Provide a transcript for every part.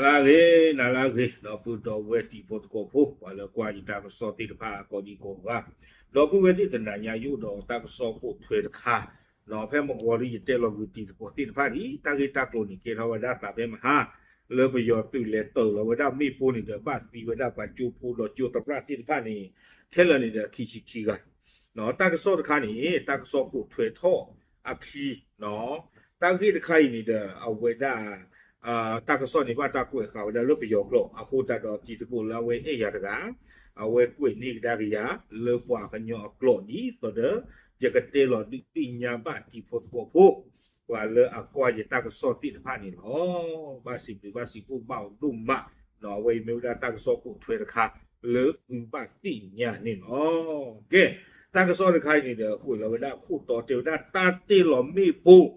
နၤလၢအဂ့ၤ, နၤလၢအဂ့ၤ, ဒီပုၢ်ဒီဝဲၢ်တံၤဖိသကိးဖိ ပှၤလၢကွၢ်ယတၢ်ကစီၣ်သ့ၣ်တဖၣ်ကိးဒံကိးဂၤ, ဒီပုၢ်ဝဲၢ်သ့ၣ်တနၤညါယအိၣ်ဒီးတၢ်ကစီၣ်ပိာ်ထွဲတခါ, ဒီးဖဲမုၢ်ဂီၤဒီးယတဲလီၤဂုာ်တံၤသကိးသ့ၣ်တဖၣ်န့ၣ် တၢ်ဂ့ၢ်တၢ်ကျိၤန့ၣ် ကဲထီၣ်ဝဲဒၣ်သးဖဲမဟါ, လၢပယီၤသုးလဲၤတၢၤလီၤဝဲဒၣ်မ့ၣ်ပိၢ်န့ၣ်ဒီး ဘၣ်သံဝဲဒၣ်ပှၤကၠိဖိဒီးကၠိသရၣ်သ့ၣ်တဖၣ်န့ၣ် ခဲလၢာ်န့ၣ်ဒီးခံဆံခံဂၤ တၢ်ကစီၣ်တခါန့ၣ် တၢ်ကစီၣ်ပိာ်ထွဲထီၣ်အခံ, တၢ်ဂ့ၢ်တခါအံၤန့ၣ်ဒီး အဝဲဒၣ် တၢ်ကစီၣ်န့ၣ်ဘၣ်တၢ်ကွဲးဃာ်ဝဲဒၣ်လၢပယီၤကျိာ် အဃိသတးဒီးတံၤသကိးလၢအဝဲအဲၣ်ယၤတဂၤ, အဝဲကွဲးန့ၢ်ကဒါက့ၤယၤ လၢပှၤကညီအကျိာ်ဒ်သိးဒီး ယကတဲလီၤဒုးသ့ၣ်ညါဘၣ်တံၤဖိသကိးဖိ ပှၤလၢအကွၢ်ယတၢ်ကစီၣ်သ့ၣ်တဖၣ်န့ၣ်လီၤ. ဘၣ်စံးဘျုးဘၣ်စံးဖှိၣ်ဘၣ်အီၤဒိၣ်မး, အဝဲအံၤမ့ၢ်ဝဲဒၣ်တၢ်ကစီၣ်ပိာ်ထွဲတခါ လၢသုဘၣ်သ့ၣ်ညါန့ၣ်လီၤ. ကဲ, တၢ်ကစီၣ်တခါအံၤန့ၣ်ဒီး ကွဲးလီၤဝဲဒၣ်ခိၣ်တီတဲဝဲဒၣ် တၢ်တ့ၢ်လီၤမ့ၣ်ပိၢ်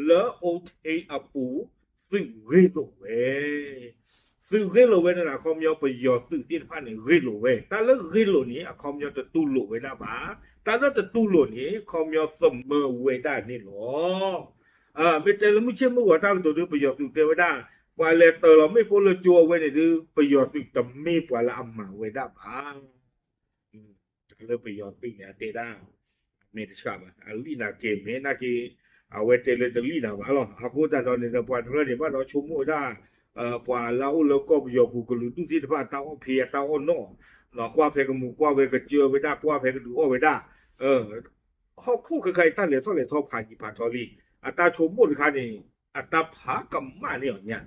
လၢအိၣ်ထ့အပူၤ သုးဂ့ၢ်လိာ်ဝဲ သုးဂ့ၢ်လိာ်ဝဲန့ၣ် အခီပညီပယီၤသုးသ့ၣ်တဖၣ်န့ၣ် ဂ့ၢ်လိာ်ဝဲ, တၢ်လၢဂ့ၢ်လိာ်န့ၣ် အခီပညီတတူၢ်လိာ်ဝဲဒၣ်ဘၣ်, တၢ်လၢတတူၢ်လိာ်န့ၣ် အခီပညီသမၢဝဲဒၣ်န့ၣ်လီၤ. မ့ၢ်တဲလၢမုၢ်ဆ့ၣ်မုၢ်ဂီၤတၢ်ကတိၤဒုး ပယီၤသုးတဲဝဲဒၣ် ပှၤလဲၤတၢၤလီၤမ့ၣ်ပိၢ်လၢကၠိအဝဲန့ၣ်ဒုး ပယီၤသုးတမ့ၢ်ပှၤလၢအမၤဝဲဒၣ်ဘၣ်. လၢပယီၤသုးန့ၣ် အတဲဒၣ် မ့ၢ်တဆှးဘၣ် အလံၣ်နၤက့ၤ မ့ၢ်နာ်က့ၤ အဝဲတဲလၢတလံၣ်နၤဘၣ်လီၤ. အဃိသတးဒီးန့ၣ်ဒီး ပှၤတဖၣ်န့ၣ် ဘၣ်ဒီးဆိကမိၣ်ဝဲဒၣ် ပှၤလၢအအိၣ်လၢကီၢ်ပယီၤပူၤ ကလုာ်ဒူၣ်သ့ၣ်တဖၣ် တၢ်အီၣ်ဖံးအတၢ်အီၣ်နီၣ်, ကွၢ်ဖဲကမူၤကွၢ်ဝဲ ကစၢၢ်ဝဲဒၣ် ကွၢ်ဖဲကဒုးအီၣ်ဝဲဒၣ်, ဟီၣ်ခိၣ်ခဲခါအံၤ တၢ်လဲၤထီၣ်လဲၤထီဖးယံၤဖးထီလံ, အတၢ်ဆိကမိၣ်တခါန့ၣ် အတၢ်ဖးကမၣ်န့ၢ်အီၤညါ,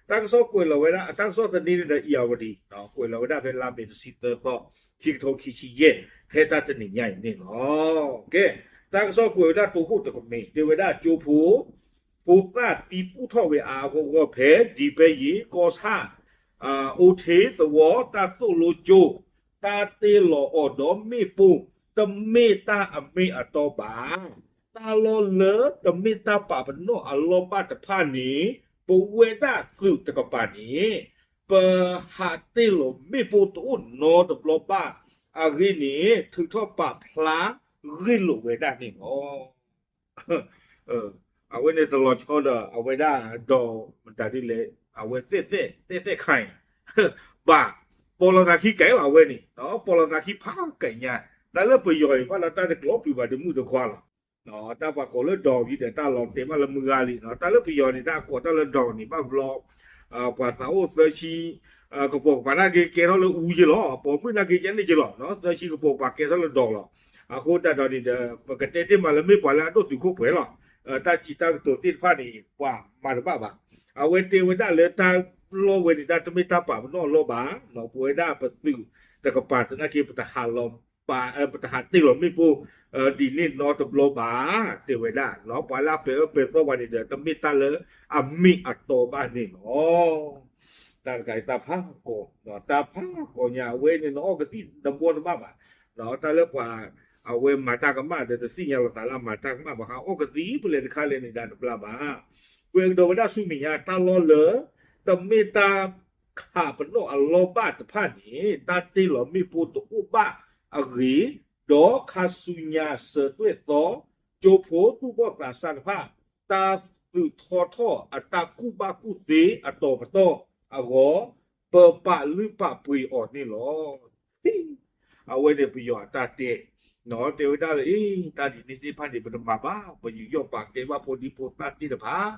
တၢ်ကစီၣ်ကွဲးလီၤဝဲဒၣ် အတၢ်ကစီၣ်သန့န့ၣ်ဒီး အံၤအဝတံၤ ကွဲးလီၤဝဲဒၣ်ဖဲလါမ့ၤတဆံသၢသီ ခံကထိခံဆံယဲၢ် ဖဲတၢ်တနံၤညါအံၤန့ၣ်လီၤ. ကဲ, တၢ်ကစီၣ်ကွဲးဝဲဒၣ်တိခိၣ်တကမ့ၢ် တဲဝဲဒၣ်ကၠိဖိ ဖိသၣ်သံပူၣ်ထီၣ်ဝဲအါအဂီၢ်ဂီၢ်ဖဲ ဒံဘဲယံၤ ကီၢ်ဆၣ် အိၣ်ထ့သဝီ တၢ်သိၣ်လိကၠိ တၢ်တ့ၢ်လီၤအီၤဒီးမ့ၣ်ပိၢ် တမ့ၢ်တၢ်အမ့ၢ်အတီဘၣ်. တၢ်လီၢ်လၢတမ့ၢ်တၢ်ပာ်ပနီၣ်အလီၢ်ဘၣ်တဖၣ်န့ၣ် ပဝဲဒၣ်သုးတကပၤန့ၣ် ပဟးတ့ၢ်လီၤမ့ၣ်ပိၢ်တအိၣ်နီတဘျီဘၣ်အဂ့ၢ်န့ၣ် ထုးထီၣ်ပာ်ဖျါဂ့ၢ်လိာ်ဝဲဒၣ်န့ၣ်လီၤ. အဝဲန့ၣ်တလီၤဆီဒီး အဝဲဒၣ်ဒီးမတၤဒ်လဲၣ် အဝဲသ့ၣ်သ့ၣ်သ့ၣ်သ့ၣ်ခါအံၤ ဘၣ် ပိာ်လီၤသးခံကဲလီၤ အဝဲန့ၣ် ပိာ်လီၤသးခံဖးကဲညါ, တၢ်လၢပယီၤအံၤ ဘၣ်လၢတၢ်တကျိးပျုၤဘၣ်တမုၣ်တခွါလီၤ. တၢ်ပှၤကိးလၢဒီဂံၤဒီး တၢ်လီၤတဲာ်ဘၣ်လၢမုၢ်ဂၤလံ, တၢ်လၢပယီၤန့ၣ် တၢ်ကိးတၢ်လၢဒီဂံၤန့ၣ် ဘၣ်ဘျီ ပှၤသးအိၣ်သၢဆံ ကပိာ်ကပၤနာ်က့ကဲထီၣ်လၢအူယ့လီၤ, ပိာ်မုၣ်နာ်က့ကဲန့ၣ်က့လီၤ, သၢဆံကပိာ်ကပၤကဲထီၣ်လၢဒီဂံၤလီၤ. အဃိသတးဒီးန့ၣ်ဒီး ပကတဲတ့ၢ်မးလၢမ့ၢ်ပှၤလၢအဒိၣ်တုာ်ခိၣ်ပှဲၤလီၤ. တၢ်စံးတၢ်ကတိၤသ့ၣ်တဖၣ်န့ၣ် ပှၤမၤတဘၣ်ဘၣ်. အဝဲတဲဝဲဒၣ်လၢတၢ်လီၢ်ဝဲန့ၣ် တၢ်တမ့ၢ်တၢ်ပာ်ပနီၣ်အလီၢ်ဘၣ်, ပဝဲဒၣ်ပသုးတကပၤသနာ်က့ ပတဟးလီၤ ပတဟးတ့ၢ်လီၤမ့ၣ်ပိၢ် ဒ်န့ၣ်နီတဘျီဘၣ်, တဲဝဲဒၣ် ပှၤလၢအပဲာ်အၢပဲာ်သီပှၤန့ၣ်ဒီး တမ့ၢ်တၢ်လၢအမ့ၢ်အတီဘၣ်န့ၣ်လီၤ. တၢ်တခါအံၤတၢ်ဖးကီ, တၢ်ဖးကီညါ အဝဲန့ၣ် နအီၣ်ကသံၣ်တဘီတဘၣ်ဘၣ်, တၢ်လၢပှၤ အဝဲမၤတၢ်ကမၣ်ဒီး တသ့ၣ်ညါလီၤသးလၢအမၤတၢ်ကမၣ်ဘၣ်ဃး အီၣ်ကသံၣ်ဖဲလဲၣ်တခါလဲၣ်န့ၣ် ဒၣ်တဘျီဘၣ်. ကွဲးကဒီးဝဲဒၣ်ဆူမဲာ်ညါ တၢ်လီၢ်လၢ တမ့ၢ်တၢ် ခးပနီၣ်အလီၢ်ဘၣ်တဖၣ်န့ၣ် တၢ်တ့ၢ်လီၤမ့ၣ်ပိၢ်တအိၣ်ဘၣ်အဂ့ၢ်, ဒီးခါဆူညါဆၢသွဲၣ်သီ ကၠိဖိသူၣ်ဘီၣ်သးစၢ်တဖၣ် တၢ်သုးထီထီၣ်အတၢ်ကူၣ်ဘၣ်ကူၣ်သ့အတီၤပတီၢ်အဂီၢ် ပပာ်လုၢ်ပာ်ပှ့ၤအီၤန့ၣ်လီၤ. အဝဲန့ၣ်ပယီၤအတၢ်တဲ တဲဝဲဒၣ်လၢ အ့ တၢ်ဒ်န့ၣ်သ့ၣ်တဖၣ်န့ၣ် ပတမၤဘၣ်, ပယူးယီၣ်ပာ်ကဲဘၣ်ဖိဒံဖိသၣ်သ့ၣ်တဖၣ်,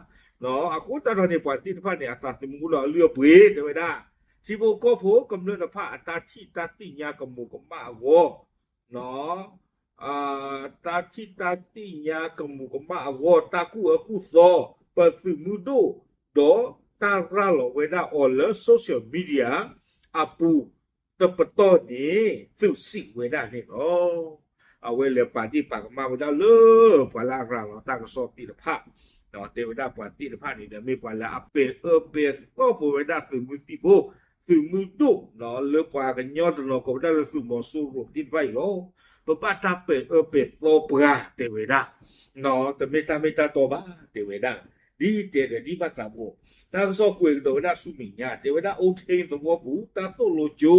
အဃိသတးဒီးန့ၣ် ပှၤသ့ၣ်တဖၣ်န့ၣ် အသးသမူလၢအလုၢ်အပှ့ၤ တဲဝဲဒၣ် ထံဖိကီၢ်ဖိကမျၢၢ်တဖၣ်အတၢ်ထံၣ်တၢ်သ့ၣ်ညါကမူၤကမၣ်အဂီၢ် တၢ်ထံၣ်တၢ်သ့ၣ်ညါကမူၤကမၣ်အဂီၢ် တၢ်ကူၣ်အၢကူၣ်သီ ပသုးမုၢ်ဒိၣ် ဒီးတၢ်ရၤလီၤဝဲဒၣ်အီၤလၢ social media အပူၤ တပတီၢ်န့ၣ် သုးစံးဝဲဒၣ်န့ၣ်လီၤ. အဝဲလဲၤပာ်ဒ့ၣ်ပာ်ကမၣ်ဝဲဒၣ်လၢ ပှၤလၢအရၤလီၤတၢ်ကစီၣ်သ့ၣ်တဖၣ် တဲဝဲဒၣ်ပှၤသ့ၣ်တဖၣ်န့ၣ်ဒီး မ့ၢ်ပှၤလၢအပဲာ်အၢပဲာ်သီပဝဲဒၣ်သုးမုၢ်သံၣ်ဘိ သုးမုၢ်ဒိၣ် လၢပှၤကညီတနီၤကိးဝဲဒၣ်လၢသုးမီၤစိရိၤသ့ၣ်တဖၣ်အံၤလီၤ. ပဘၣ်တၢ်ပဲာ်အၢပဲာ်သီပှၤတဲဝဲဒၣ် တမ့ၢ်တၢ်မ့ၢ်တၢ်တီဘၣ်တဲဝဲဒၣ် ဒ်တဲဒီးဒ်ဘၣ်သးဘိ တၢ်ကစီၣ်ကွဲးကဒီးဝဲဒၣ်ဆူမဲာ်ညါ တဲဝဲဒၣ် အိၣ်ထ့သဝီပူၤ တၢ်သိၣ်လိကၠိ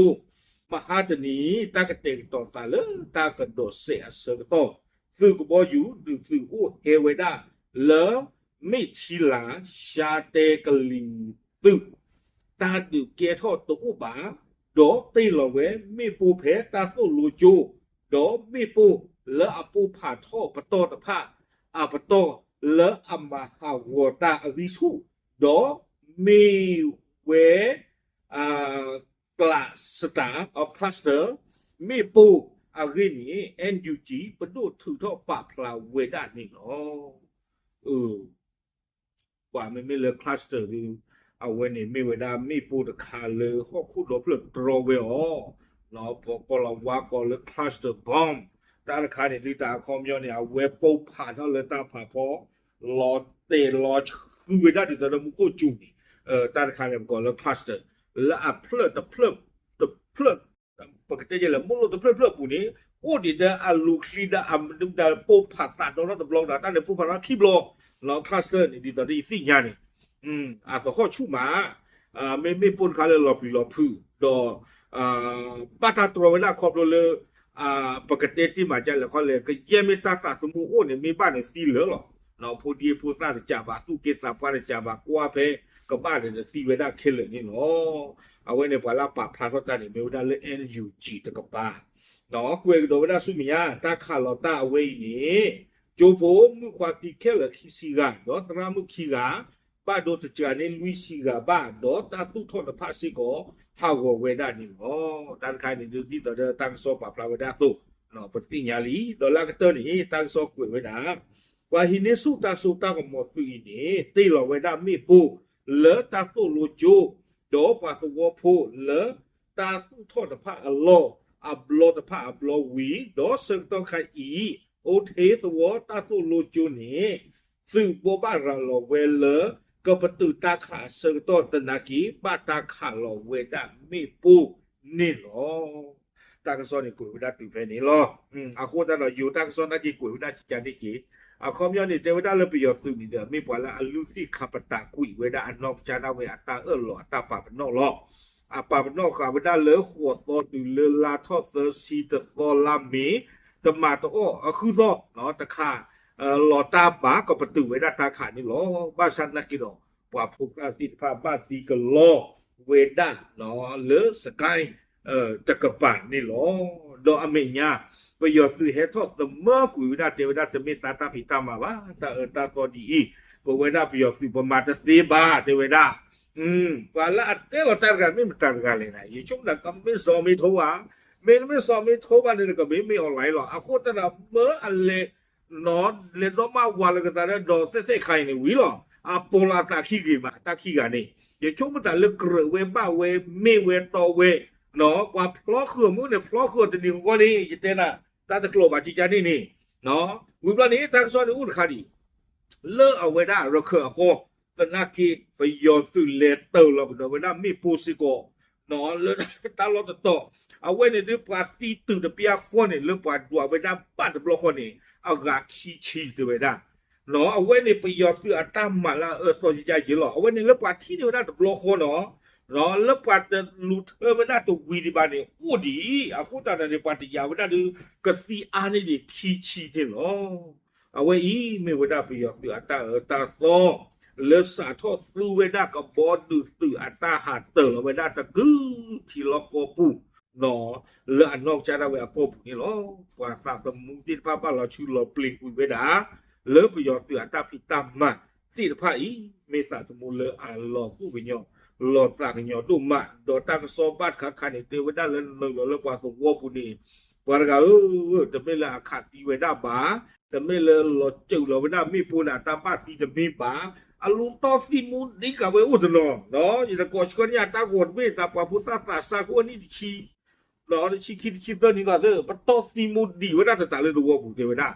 မဟါတနံၤ တၢ်ကတဲာ်ကတီၤသးလၢတၢ်ကဒိးစဲးအဆၢကတီၢ် သုးကဘီယူၤ ဒုးသုးအိၣ်ဟဲဝဲဒၣ်လၢ မ့ၢ်ထံလၤ ရှါတဲကလံၤသုး တၢ်ဒုးကဲထီၣ်တအိၣ်ဘၣ်, ဒီးတ့ၢ်လီၤဝဲမ့ၣ်ပိၢ်ဖဲတၢ်သိၣ်လိကၠိ, ဒီးမ့ၣ်ပိၢ်လၢအပိၢ်ဖးထီၣ်ပတီၢ်တဖၣ် အပတီၢ်လၢအမၤဟးဂီၤတၢ်အဂံၢ်ဆူၣ်, ဒီးမ့ၢ်ဝဲ cluster, cluster မ့ၣ်ပိၢ်အဂ့ၢ်န့ၣ် NUG ပဒိၣ်ထုးထီၣ်ပာ်ဖျါဝဲဒၣ်န့ၣ်လီၤ. ပှၤမ့မ့ၢ်လၢ cluster ဒုး အဝဲန့ၣ်မ့ၢ်ဝဲဒၣ်မ့ၣ်ပိၢ်တခါလၢဟီၣ်ခိၣ်ဒီဖျၢၣ်တြီဝဲအီၤ, ပကိးလီၤဝါကိးလၢ cluster bomb တၢ်တခါန့ၣ်ဒုး တၢ်အခီပညီန့ၣ် အဝဲပိၢ်ဖးထီၣ်လၢတၢ်ဖးဖီ လီၤတဲာ်လီၤဆှုဝဲဒၣ်ဒ်သိးဒီးမူခိၣ်စူၤန့ၣ်, တၢ်တခါန့ၣ် ပကိးလၢ cluster လၢအဖျၢၣ်တဖျၢၣ် တဖျၢၣ် ပကတဲယဲလၢ မိၢ်လိၣ်တဖျၢၣ်တဖျၢၣ်အပူၤန့ၣ် အိၣ်ဒံးဒီးအလူၤချံဒီးအမနုၤမတၤ ပိၢ်ဖးသးဒီတဘျီဒီး တၢ်န့ၣ်ပိၢ်ဖးထီၣ်ခံဘျီ, cluster န့ၣ် ဒ်သိးဒီးယသ့ၣ်ညါန့ၣ် အသဟီၣ်ဆူၣ်မး, မ့မ့ၢ်ပိၢ်တခါလၢလီၤပျံၤလီၤဖုး ဒီး ဘၣ်တၢ်တြီဝဲဒၣ်ခီဖျိလၢ ပကတဲတ့ၢ်မးကလဲၣ်ခီလဲၣ် ကယဲၢ်မ့ၢ်တၢ်သးသမူအိၣ်န့ၣ် မ့ၢ်ဘၣ်န့ၣ်သံလၢာ်လီၤ. ဖိဒံဖိသၣ်တစးဘၣ် သူၣ်က့သးပှၢ်တစးဘၣ် ကွၢ်ဖဲကဘၣ်န့ၣ်ဒီးသံဝဲဒၣ်ခဲလၢာ်န့ၣ်လီၤ. အဝဲန့ၣ်ပှၤလၢအပာ်ဖျါထီၣ်တၢ်န့ၣ် မ့ၢ်ဝဲဒၣ်လၢ NUG တကပၤ ကွဲးကဒီးဝဲဒၣ်ဆူမဲာ်ညါ တၢ်ခးလီၤတၢ်အဝဲအံၤန့ၣ် ကၠိဖိမုၣ်ခွါသံခဲလၢာ်ခံဆံဂၤ ဒီးသရၣ်မုၣ်ခံဂၤ ဘၣ်ဒိတစှၤန့ၢ်လွံၢ်ဆံဂၤဘၣ် ဒီးတၢ်သူၣ်ထီၣ်တဖၣ်စ့ၢ်ကီး ဟးဂီၤဝဲဒၣ်န့ၣ်လီၤ. တၢ်တခါန့ၣ်ဒ်သိးဒီးတၢ်ကစီၣ်ပာ်ဖျါဝဲဒၣ်အသိး ပသ့ၣ်ညါလံ. ဒီးလၢအကတၢၢ်န့ၣ် တၢ်ကစီၣ်ကွဲးဝဲဒၣ် ပှၤဟံးန့ၢ်ဆူၣ်တၢ်စိတၢ်ကမီၤသုးအံၤန့ၣ် တ့ၢ်လီၤဝဲဒၣ်မ့ၣ်ပိၢ်လၢတၢ်သိၣ်လိကၠိ ဒီးပှၤသဝီဖိလၢတၢ်သူၣ်ထီၣ်တဖၣ်အလီၢ် အဘျီတဖၣ်အဘျီဝံၤ ဒီးဆၢကတီၢ်ခါအံၤ အိၣ်ထဲသဝီတၢ်သိၣ်လိကၠိန့ၣ် သုးဘိးဘၣ်ရၤလီၤဝဲလၢ ကပတုာ်တၢ်ခးအဆၢကတီၢ်သနာ်က့ ဘၣ်တၢ်ခးလီၤဝဲဒၣ်မ့ၣ်ပိၢ်န့ၣ်လီၤ. တၢ်ကစီၣ်န့ၣ်ကွဲးဝဲဒၣ်တုၤဖဲန့ၣ်လီၤ. အဃိသတးဒီးယိၤတၢ်ကစီၣ်နာ်က့ကွဲးဝဲဒၣ်ကကန့ၣ်က့ၤ အခီပညီန့ၣ် တဲဝဲဒၣ်လၢပယီၤသုးန့ၣ်ဒီး မ့ၢ်ပှၤလၢအလုၢ်သ့ၣ်ခါပတာ်ကွံာ်ဝဲဒၣ်အနီၢ်ကစၢ်ဒၣ်ဝဲအတၢ်အၢၣ်လီၤအတၢ်ပာ်ပနီၣ်လီၤ. အပာ်ပနီၣ်ဃာ်ဝဲဒၣ်လၢဃိးသီတုၤလၢလါထီၣ်သၢဆံတသီလါမ့ၤ တမၤတအီၣ်အဃုသီ တခး လီၤတၢ်ဘၣ်ကပတုာ်ဝဲဒၣ်တၢ်ခးန့ၣ်လီၤ. ဘၣ်ဆၣ်နာ်က့ဒီး ပှၤဖိသၣ်သ့ၣ်တဖၣ်ဘၣ်သံကလီဝဲဒၣ် လၢစကဲ တကပၤန့ၣ်လီၤ. ဒီးအမဲာ်ညါ ပယီၤသုးဟဲထီၣ်သမၢကွံာ်ဝဲဒၣ် တဲဝဲဒၣ်တမ့ၢ်သးတၢ်ဖံးတၢ်မၤဘၣ် တၢ်အၢတၢ်သီဒ်အံၤ ပဝဲဒၣ်ပယီၤသုးပမၤတသ့ဘၣ် တဲဝဲဒၣ် ပှၤလၢအတဲလီၤတၢ်တဂၤမ့ၢ်မတၤတဂၤလဲၣ်န့ၣ် ယဆိကမိၣ်တၢ်ကမ့ၢ်စီၤမ့ထိဘၣ်, မ့တမ့ၢ်စီၤမ့ထိဘၣ်န့ၣ် တကမ့ၢ်မ့ၢ် online လီၤ. အဃိသတးဒီးမၢအလဲၤ လဲၤဒီမါဝၤလၢကသးဒီး ဒီးသဲးသဲးခါအံၤန့ၣ်ဝံၤလီၤ. အပိာ်လီၤအသးခံဂ့ၤမး တၢ်ခံဂၤန့ၣ် ယဆိကမိၣ်တၢ်လၢကြၢးဝဲဘၣ်ဝဲ မ့ၢ်ဝဲတီဝဲ ပှၤဖျီဃုာ်မ့ၢ်န့ၣ် ဖျီဃုာ်တနံၤဃီန့ၣ် ယတဲနၤ တၢ်တကျိၤဘၣ်ကကန့ၣ်န့ၣ် ဝံၤဘျီန့ၣ် တၢ်ကစီၣ်န့ၣ်အိၣ်တခါဒံး လၢအဝဲဒၣ်ရခၢၣ်အကီၢ် သနာ်က့ ပယီၤသုးလဲၤတၢၤလီၤကဒီးဝဲဒၣ်မ့ၣ်ပိၢ်စ့ၢ်ကီး လၢတၢ်လီၢ်တတီၤ အဝဲန့ၣ်ဒ်ပှၤသံတုၤတပျၢ်ဃီန့ၣ် လၢပှၤဒွးဝဲဒၣ်ဘၣ်တဘျီဃီန့ၣ် အဂၤခံဆံတဲဝဲဒၣ် အဝဲန့ၣ်ပယီၤသုးအတၢ်မၤလၢအအၢသီကကယ့လီၤ. အဝဲန့ၣ်လၢပှၤထံၣ်န့ၢ်ဝဲဒၣ်တဘျီဃီနီၤ လၢပှၤတလူၤထၢဝဲဒၣ်တဝံၤဒံးဘၣ်န့ၣ် အိၣ်ဒံး အဃိသတးဒီးန့ၣ် ပှၤတယာ်ဝဲဒၣ်ဒီး ကသံအါန့ၢ်ဒံးခံဆံန့ၣ်လီၤ. အဝဲအံၤမ့ၢ်ဝဲဒၣ်ပယီၤသုးအတၢ်အၢတၢ်သီ လၢစးထီၣ်သူဝဲဒၣ်ကဘီဒုးသုးအတၢ်ဟးတၢၤလီၤဝဲဒၣ်တကုထံလီၢ်ကီၢ်ပူၤ လၢအနီၢ်ကစၢ်ဒၣ်ဝဲအကီၢ်ပူၤန့ၣ်လီၤ. ပှၤသးသမူသ့ၣ်တဖၣ်ဘၣ်လီၤဆူလီၤပျံၤကွံာ်ဝဲဒၣ် လၢပယီၤသုးအတၢ်ဖံးတၢ်မၤသ့ၣ်တဖၣ်အံၤ မ့ၢ်သးသမူလၢအလီၤသူၣ်ကညီၤ လီၤသးကညီၤဒိၣ်မး ဒီးတၢ်ကစီၣ်ဘၣ်တခါခါန့ၣ် တဲဝဲဒၣ်လၢနုာ်လီၤလၢပှၤသဝီပူၤန့ၣ် ပှၤတဂၤဧၢ တမ့ၢ်လၢအခးသံဝဲဒၣ်ဘၣ်, တမ့ၢ်လၢလီၤစၢၤလီၤဝဲဒၣ်မ့ၣ်ပိၢ်န့ၣ် အတၢ်ဘၣ်သံတမ့ၢ်ဘၣ်, အလူၤတီၢ်သံမူဒံးကးဝဲအိၣ်တနီၤ, ယတကိးဆှၢန့ၢ်အတၢ်ဂီၤတဘ့ၣ် တၢ်ပှၤဖိသၣ်သးစၢ်ကအိၣ်နံၣ်တဆံ တဆံခံတဆံသၢနံၣ်လီၤ, ပတီၢ်သံမူဒံးဝဲဒၣ်တတးလၢသဝီပူၤတဲဝဲဒၣ်,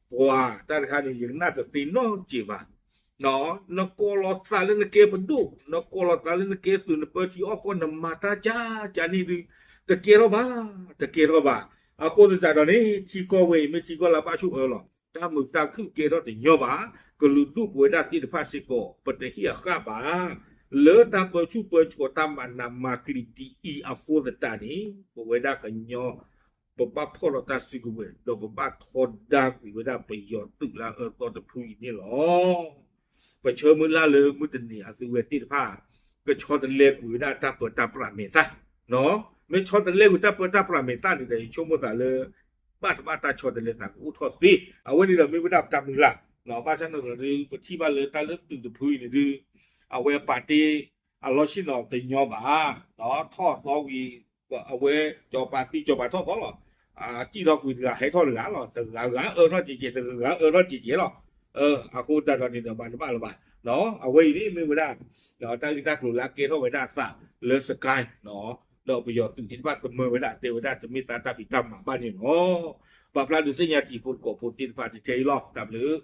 ပှၤတၢ်တခါန့ၣ် ယကနၣ်တသ့နီတစဲးဘၣ် နကိးလီၤသးလၢနကဲပဒိၣ်, နကိးလီၤသးလၢနကဲသုး နပၢထံအီၣ်ကီၢ် နမၤတၢ်ကၢ်ကၢ်န့ၣ်ဒုး တကဲထီၣ်ဘၣ်, တကဲထီၣ်ဘၣ်. အဃိသတးဒီးန့ၣ် ထံကီၢ်ဝဲအံၤ မ့ၢ်ထံကီၢ်လၢဘၣ်ဆိၣ်အၢလီၤ. တၢ်မုာ်တၢ်ခုၣ်ကဲထီၣ်တညီဘၣ်. ကလုာ်ဒူၣ်ပဝဲဒၣ်သ့ၣ်တဖၣ်စ့ၢ်ကီး ပတဟ့ၣ်အဃၣ်ဘၣ်. လၢတၢ်ပၢဆူၣ်ပၢစိးတၢ်မၤနးမၤကျံးဒ်အံၤအဃိသတးန့ၣ် ပဝဲဒၣ်ကညီ ပဘၣ်ဖီၣ်ထီၣ်တၢ်စုကဝဲၤ ဒီးပဘၣ်ထီဒါကွံာ်ဝဲဒၣ်ပယီၤသုးလၢအအၢသီတဖုအံၤန့ၣ်လီၤ. ပဆၢမုၢ်လၢ်လၢမုၢ်တနံၤအသုဝဲသ့ၣ်တဖၣ် ကဆီတလဲကွံာ်ဝဲဒၣ်တၢ်ပၢတၢ်ပြးမဲာ်သၣ်, မ့ၢ်ဆီတလဲကွံာ်တၢ်ပၢတၢ်ပြးမဲာ်သၣ်န့ၣ်ဒီး ယဆိကမိၣ်သးလၢ ဘၣ်တဘၣ်တၢ်ဆီတလဲသးကအိၣ်ထီၣ်သ့, အဝဲန့ၣ်ဒီးမ့ၢ်ဝဲဒၣ်ပတၢ်မုၢ်လၢ်, ဘၣ်ဆၣ်န့ၣ်ဒီး ပထံၣ်ဘၣ်လၢတၢ်လၢသုးတဖုအံၤန့ၣ်ဒုး အဝဲပာ်တ့ၢ်အလီၢ်ဆ့ၣ်နီၤတညီဘၣ်, ထီၣ်သီဝံၤ အဝဲစီၤပၤသံစီၤပၤထီၣ်သီလီၤ, စံၣ်ထီၣ်ကွံာ်တဂၤဟဲထီၣ်တဂၤလီၤ, တဂၤဂၤအၢထီၣ်ကဲးကဲး တဂၤဂၤအၢထီၣ်ကဲးကဲးလီၤ, အဃိသတးဒီးန့ၣ်ဒီး ဘၣ်တဘၣ်လၢၤဘၣ်, အဝဲအံၤန့ၣ်မ့ၢ်ဝဲဒၣ် တၢ်ဂ့ၢ်တၢ်ကျိၤလၢအကဲထီၣ်ဝဲဒၣ်အသးလၢ Sky ဒီးပယီၤသုးသ့ၣ်တဖၣ်သမၢဝဲဒၣ်တဲဝဲဒၣ်တမ့ၢ်တၢ်တၢ်ဖံးတၢ်မၤဘၣ်န့ၣ်လီၤ. ပာ်ဖျါဒုးသ့ၣ်ညါတံၤဖိသကိးဖိသ့ၣ်တဖၣ်တထဲအံၤလီၤ. တၢ်ဘျုး